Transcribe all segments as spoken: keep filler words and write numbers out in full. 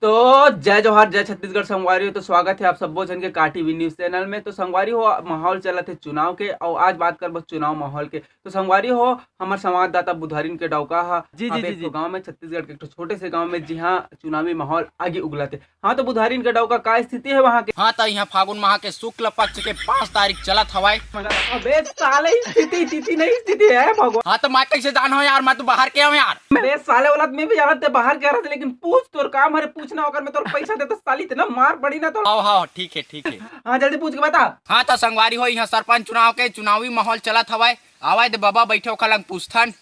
तो जय जोहार, जय छत्तीसगढ़ संगवारी हो। तो स्वागत है आप सब्बो झन के का टीवी न्यूज चैनल में। तो संगवारी हो, माहौल चलत है चुनाव के, और आज बात करबो चुनाव माहौल के। तो संगवारी हो, हमर संवाददाता बुधारिन के डौका हा जी, जी, अब जी, एक ठो जी। गांव में, छत्तीसगढ़ के एक ठो छोटे से गांव में, जिहां चुनावी माहौल आगे उगलत है। हाँ, तो बुधारिन के डौका, का स्थिति है वहां के? हाँ, तो यहाँ फागुन माह के शुक्ल पक्ष के पाँच तारीख चलत हवय। अबे साले, स्थिति, स्थिति नहीं, स्थिति है भगवान। हाँ, तो मैं कैसे जानहूँ यार, मैं तो बाहर के हूँ यार। अबे साले औलाद, मैं भी जानत ते बाहर के रहते, लेकिन पूछ, तोर काम हरे पूछना, ओकर में तोर पैसा दे तो साली इतना मार पड़ी ना तो। हाँ, हाँ, ठीक है, ठीक है। हाँ, जल्दी पूछ के बता। हाँ, तो संगवारी हो, यहाँ सरपंच चुनाव के चुनावी माहौल चलत हवय। आवाज दे बाबा, बैठे ओखर लंग पूछथन।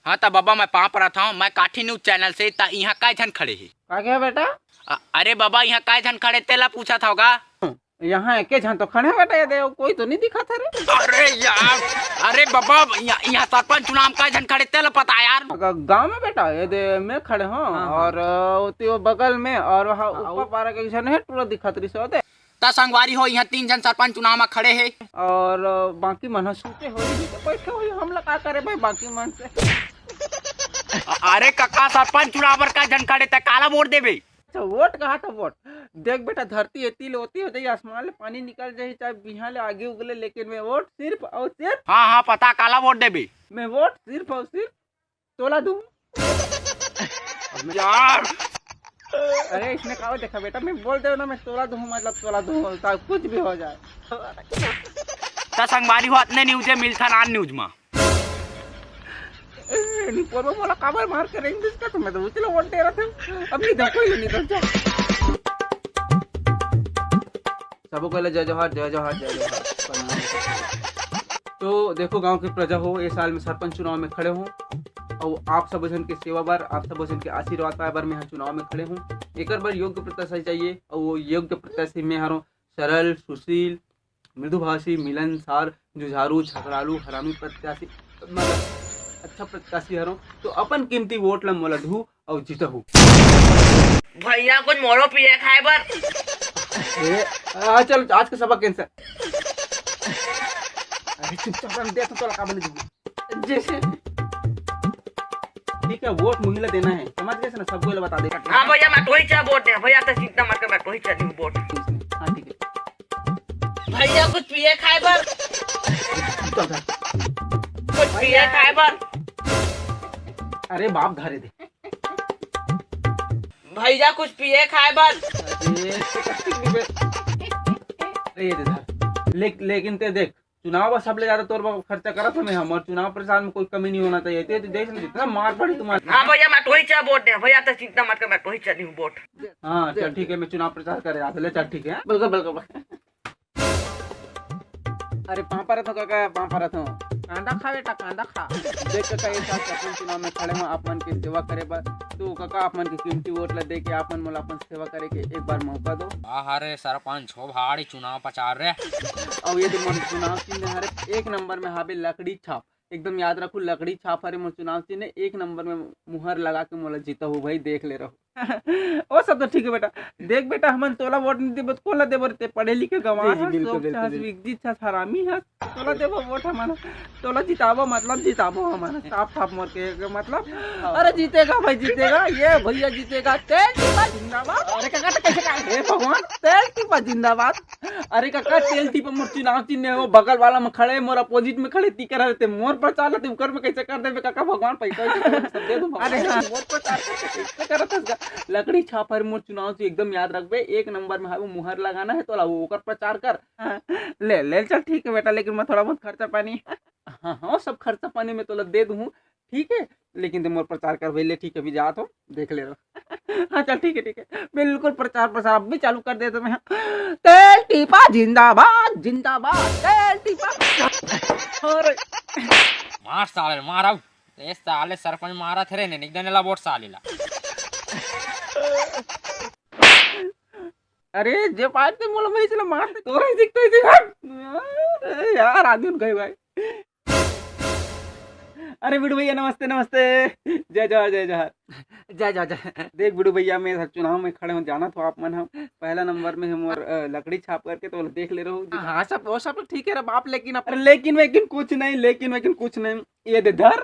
हाँ, त बाबा, मैं पाँव परत हूँ, मैं काठी न्यूज चैनल से। त इहाँ काय झन खड़े हे? का क्या बेटा? अ-, अरे बाबा, इहाँ काय झन खड़े, तेला पूछत हव गा। यहाँ एके झन तो खड़े हे बेटा, ये दे, कोई तो नहीं दिखत हे रे। अरे यार, अरे बाबा, इहाँ, इहाँ सरपंच चुनाव में काय झन खड़े, तेला पता यार। ग-, गाँव में बेटा, ये दे, मैं खड़े हूँ हाँ, हाँ। और, अ, ओती वो बगल में और वहाँ हाँ, ऊपर वो पारा के एक झन हे, टूरा दिखत रही सो दे। त संगवारी हो, इहाँ तीन झन सरपंच चुनाव म खड़े हे। और, अ, बाकी मन ह सूते होही, तो बैठे होही, हमला का करे भाई बाकी मन से। अ-, अरे कका, सरपंच चुनाव बर का झन खड़े, त काला वोट देबे? अच्छा, वोट कहा था वोट? देख बेटा, धरती एती ले ओती हो जाई, आसमान ले पानी निकल जाई, चाहे बिहान ले आगी उगले, लेकिन मैं वोट सिर्फ और सिर्फ हाँ, हाँ, पता, काला वोट देबे? मैं वोट सिर्फ और सिर्फ तोला दूँ। यार। अरे, इसने कहा, देखा बेटा, मैं बोल दे ना, मैं तोला दूँ, मतलब तोला दूँ, बोलता हूँ, कुछ भी हो जाए। त संगवारी हो, अतने न्यूज मिलथन आन न्यूज मा। ए, नहीं, पोरवा मोला काबर मार के रेंग दिस का, तो मैं तो उचला वोट दे रहा था। अब नहीं दो, कोई नहीं दो, जा। सबो कोई ला जय जोहार, जय जोहार, जय जोहार। प्रणाम। तो देखो गांव के प्रजा हो, ए साल में सरपंच चुनाव में खड़े हो, और आप सब झन के सेवा बर, आप सब झन के आशीर्वाद पाए बर मैं यहाँ चुनाव में खड़े हूँ। एकर बर योग्य प्रत्याशी चाहिए, और वो योग्य प्रत्याशी मैं हरों सरल, सुशील, मृदुभाषी, मिलनसार, जुझारू, झगड़ालू, हरामी प्रत्याशी, मतलब अच्छा प्रत्याशी हरों। तो अपन कीमती वोट ला मोला दहू, अउ जीतहू। भैया कुछ मोरो पिए खाए बर। ए, आ, चल आज के सबक कैंसिल। अरे चुपचाप रह, दे तो तोला का बने दूंगा। जैसे ठीक है, वोट मुही ला देना है, समझ गए ना, सबको ला बता दे। हाँ भैया, मैं तो ही चाह वोट दे भैया, तो चिंता मत कर, मैं तो ही चाह दूँ वोट। हाँ ठीक है। भैया कुछ पिए खाए बर। चुपचाप रह। कुछ पिए खाए बर। अरे बाप धारे दे। भैया कुछ पिए खाए बर। अरे, अरे, ये दे धर। ले, लेकिन ते देख, चुनाव बर सबले ज्यादा तोर बर खर्चा करत हमें हम, और चुनाव प्रचार में कोई कमी नहीं होना चाहिए। ते, ते देख ना, जितना मार पड़ी तुम्हारे। हाँ भैया, मैं तो ही चाह वोट दे भैया, तो चिंता मत कर, मैं तो ही चाह दूँ वोट। हाँ, चल ठीक है, मैं चुनाव प्रचार करे आता, ले चल ठीक है। बिल्कुल, बिल्कुल। अरे पाँव परत हूँ काका, पाँव परत हूँ। कांदा खा बेटा, कांदा खा। देख काका, ये साल सरपंच चुनाव में खड़े हूँ आप मन के सेवा करे बर। तो काका, आप मन के कीमती वोट ला दे के आप मन मोला अपन सेवा करे के एक बार मौका दो। वाह रे सरपंच हो भाड़ी चुनाव प्रचार रे। अउ ये दे मोर चुनाव चिन्ह हरे, एक नंबर में हाबे लकड़ी छाप। एकदम याद रखू, लकड़ी छाप हरे मोर चुनाव चिन्ह, एक नंबर में मुहर लगा के मोला जीतहू भाई, देख ले रहो। ओ सब तो ठीक है बेटा। देख बेटा, हमन तोला वोट नहीं देबो, तो कोन ला देबो रे? ते पढ़े लिखे गंवार जी, जी, हस, बिल्कुल, सोच बिल्कुल, हस, बिल्कुल। विकसित हस, हरामी हस। तोला देबो वोट हमन, तोला जिताबो, मतलब जिताबो हमन, साफ साफ मोर के मतलब। हाँ। अरे जीतेगा भाई, जीतेगा, ये भैया जीतेगा। तेल टीपा जिंदाबाद। अरे काका, तो कैसे का? हे भगवान, तेल टीपा जिंदाबाद। अरे काका, तेल टीपा मोर चुनाव चिन्ह हे, वो बगल वाला में खड़े, मोर अपोजिट में खड़े, ती करा रहते, मोर प्रचार ला ते उकर में कैसे कर देबे काका? भगवान पैसा वैसा सब दे दो भगवान। अरे हाँ। मोर प्रचार करके कैसे करत हस गा? लकड़ी छाप हरे मोर चुनाव चिन्ह, एकदम याद रखबे, एक नंबर में हाबे, मुहर लगाना है तोला, वो ओकर प्रचार कर। हाँ, ले, ले चल, ठीक है बेटा, लेकिन मैं थोड़ा बहुत खर्चा पानी। हाँ, हाँ, सब खर्चा पानी मैं तोला दे दूँ, ठीक है, लेकिन ते मोर प्रचार कर भैया, ठीक है, अभी जात हो, देख ले रहो। हाँ, चल, ठीक है, ठीक है, बिल्कुल प्रचार प्रसार अब भी चालू कर देता मैं। तेल टीपा जिंदाबाद, जिंदाबाद, तेल टीपा। अरे मार साले, मार अब। ए साले सरपंच मारत हे रे ने, एकदम ला वोट साले ला। अरे जे पाए ते मोला वही चला मार दे, तोरा ही दिखता है जी। अरे यार, आदमी उन गए भाई। अरे बिडू भैया, नमस्ते, नमस्ते। जय जोहार, जय जोहार। जय जोहार, जय। देख बिडू भैया, मैं हर चुनाव में खड़े हूँ, जानत हो आप मन ह, पहला नंबर में हम और, अ, लकड़ी छाप करके तो देख ले रहू जी। हाँ, सब, वो सब तो ठीक है रे बाप, लेकिन अब अरे लेकिन वेकिन कुछ नहीं, लेकिन वेकिन कुछ नहीं। ये दे धर।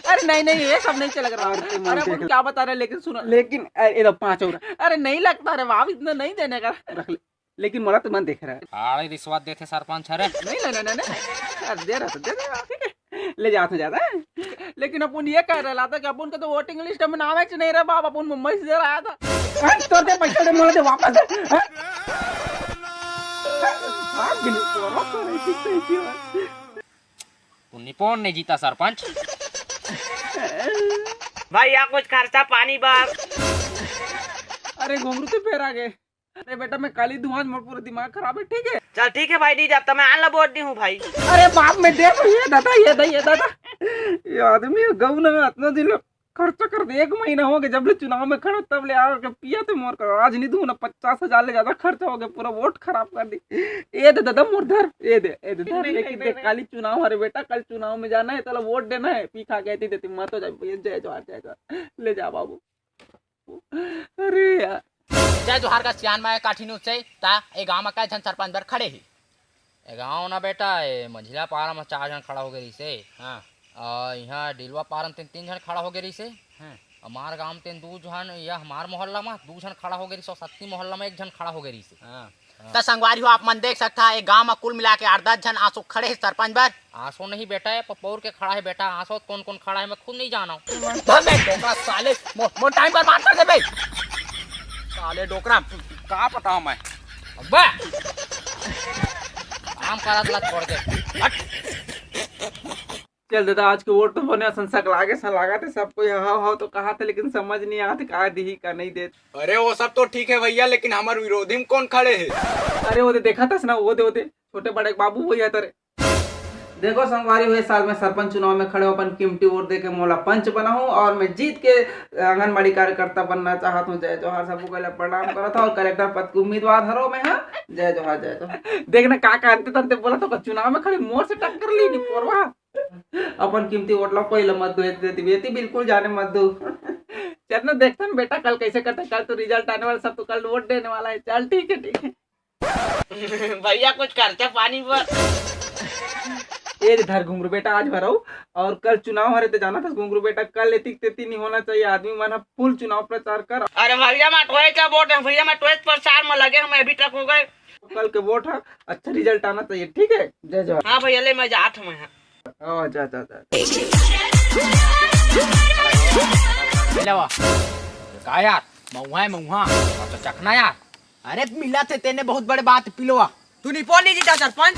अरे नहीं, नहीं, ये सब नहीं चलेगा। और तुम अरे देख अपन ले। क्या बता रहे, लेकिन सुनो। लेकिन, अरे, ये दो पाँच और। अरे नहीं लगता रे बाप, इतना नहीं देने का। रख ले। लेकिन मोला तो मन देख रहा है। आड़े रिश्वत देथे सरपंच हरे। नहीं, नहीं, नहीं, नहीं, नहीं। अरे दे रहा तो दे दे, ठीक है। ले जात हो जाता है। लेकिन अपन ये कह रहे लाता कि अपन का तो वोटिंग लिस्ट में नाम है नहीं रहा बाप, अपन मुंबई से जरा आया था। हाँ, तोर दे पैसा दे, मोला दे वापस दे। हाँ? भाग गए, तोरा तो नहीं ठीक से इसी बात। तू निपोन नहीं जीता सरपंच। भैया कुछ खर्चा पानी बर। अरे घुंगरू तो फेर आ गए। अरे बेटा, मैं काली दुहान, मोर पूरा दिमाग खराब है, ठीक है? चल ठीक है भाई, नहीं जाता मैं, आन ला वोट दी हूँ भाई। अरे बाप, मैं दे तो ये दादा, ये दे, ये दादा। ये आदमी गऊ ना, इतना दिन खर्चा कर दे, एक महीना हो गया जब ले चुनाव में खड़ा, तब ले आके पिया थे मोर कर। आज नहीं दूँ ना, पचास हजार ले ज्यादा खर्चा हो गया, पूरा वोट खराब कर दी। ये दे दादा मोर धर, ये दे, ये दे धर, नहीं, लेकिन नहीं, देख नहीं। काली चुनाव हरे बेटा, कल चुनाव में जाना है, चलो वोट देना है, पी खा के देती मत हो जाए। जय जोहार, जय जोहार, ले जा बाबू। अरे यार। जय जोहार का सियान माय काठी न्यूज से। ता ए गांव में कै झन सरपंच बर खड़े ही? ए गांव ना बेटा, ए मंझिला पारा में चार झन खड़ा हो गए रहिसे। हाँ। और यहाँ डिलवा पारा में तीन, तीन झन खड़ा हो गए रहिसे। हाँ। हमार गांव में तीन दू झन, या हमार मोहल्ला में दू झन खड़ा हो गए रहिसे, और सत्ती मोहल्ला में एक झन खड़ा हो गए रहिसे। हाँ। त संगवारी हो, आप मन देख सकता है, गांव में कुल मिला के आठ दस झन आसो खड़े हे सरपंच बर। आसो नहीं बेटा, ये पपौर के खड़ा है बेटा। आसो कौन कौन खड़ा है, मैं खुद नहीं जाना हूँ। धर बे, डोकरा साले, मो, मो टाइम बर्बाद कर दे बे। साले डोकरा, का पता मैं। अब्बा, काम करत ला छोड़ दे। हट। चल दादा, आज के वोट तो बने असन सकलागे सन लागत हे, सब कोई हाव हाव तो कहा था, लेकिन समझ नहीं आत का दिही का नहीं देत। अरे वो सब तो ठीक है भैया, लेकिन हमार विरोधी में कौन खड़े है? अरे वो दे देखा था ना, वो दे, वो दे, छोटे बड़े बाबू भैया तेरे। देखो संगवारी हो, ए साल मैं सरपंच चुनाव में खड़े हों, अपन कीमती वोट दे के मोला पंच बनाहूँ और मैं जीत के आंगनबाड़ी कार्यकर्ता बनना चाहत हूँ। जय जोहार, सबको पहले प्रणाम करत हूँ और कलेक्टर पद के उम्मीदवार हरो मैं, हाँ। जय जोहार, जय जोहार। देख ना का, का अंते तंते बोला तो चुनाव में खड़े मोर से टक्कर ली नहीं पोरवा। अपन कीमती वोट ला कोई ला मत दो, एती, एती बिल्कुल जाने मत दो। चल ना देखथन बेटा, कल कैसे करते, कल तो रिजल्ट आने वाला, सब तो कल वोट देने वाला है। चल ठीक है, ठीक है। भैया कुछ खर्चा पानी पर। ए धर घुंगरू बेटा, आज भरऊ और कल चुनाव हरे ते जाना था घुंगरू बेटा, कल एतिक तेती नहीं होना चाहिए, आदमी मन ह फुल चुनाव प्रचार कर। अरे भैया मैं टोए का वोट है भैया, मैं टोए प्रचार में लगे हूँ मैं अभी तक हो गए। कल के वोट है, अच्छा रिजल्ट आना चाहिए, ठीक है? जय जोहार। हाँ भैया, ले मैं जात हूँ मैं। हाँ, जा, जा, जा। ले वा। का यार, महुआ है महुआ, और तो चखना यार। अरे मिला थे तेने बहुत बड़े बात पिलोवा। तू नहीं बोल नहीं जीता सरपंच।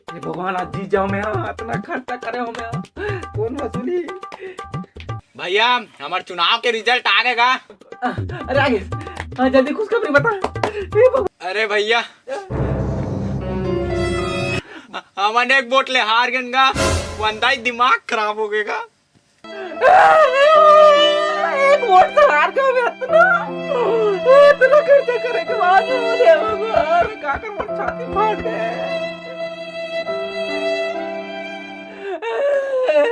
हे भगवान, आज जीत जाओ मैं, हाँ, इतना खर्चा करे हो मैं, हाँ। कौन वसूली? भैया, हमार चुनाव के रिजल्ट आ गए गा। अरे आ गए। हाँ, जल्दी खुशखबरी बता। हे भगवान। अरे भैया, हमन एक वोट ले हार गए गा, वंदा ही दिमाग खराब हो गए गा। एक वोट से हार गए मैं इतना, इतना खर्चा करे के बाद, अरे भगवान, का कर मोर छाती फाट गए।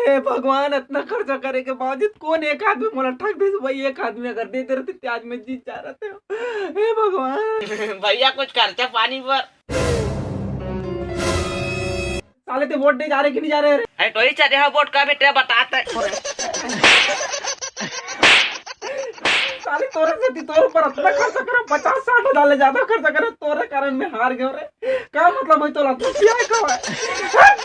हे भगवान, इतना खर्चा करे के बावजूद कौन एक आदमी मोला ठग दे भाई? एक आदमी अगर दे दे रहते ते आज मैं जीत जा रहते हो। हे भगवान। भैया कुछ खर्चा पानी पर। साले ते वोट दे जा रहे कि नहीं जा रहे रे? अरे तो ही चले हो वोट का बेटे बताते। साले तोरे से ती तोर पर इतना खर्चा करो, पचास साठ हजार ले ज्यादा खर्चा करो, तोरे कारण मैं हार गयो रे। का मतलब है तोला? तू क्या है?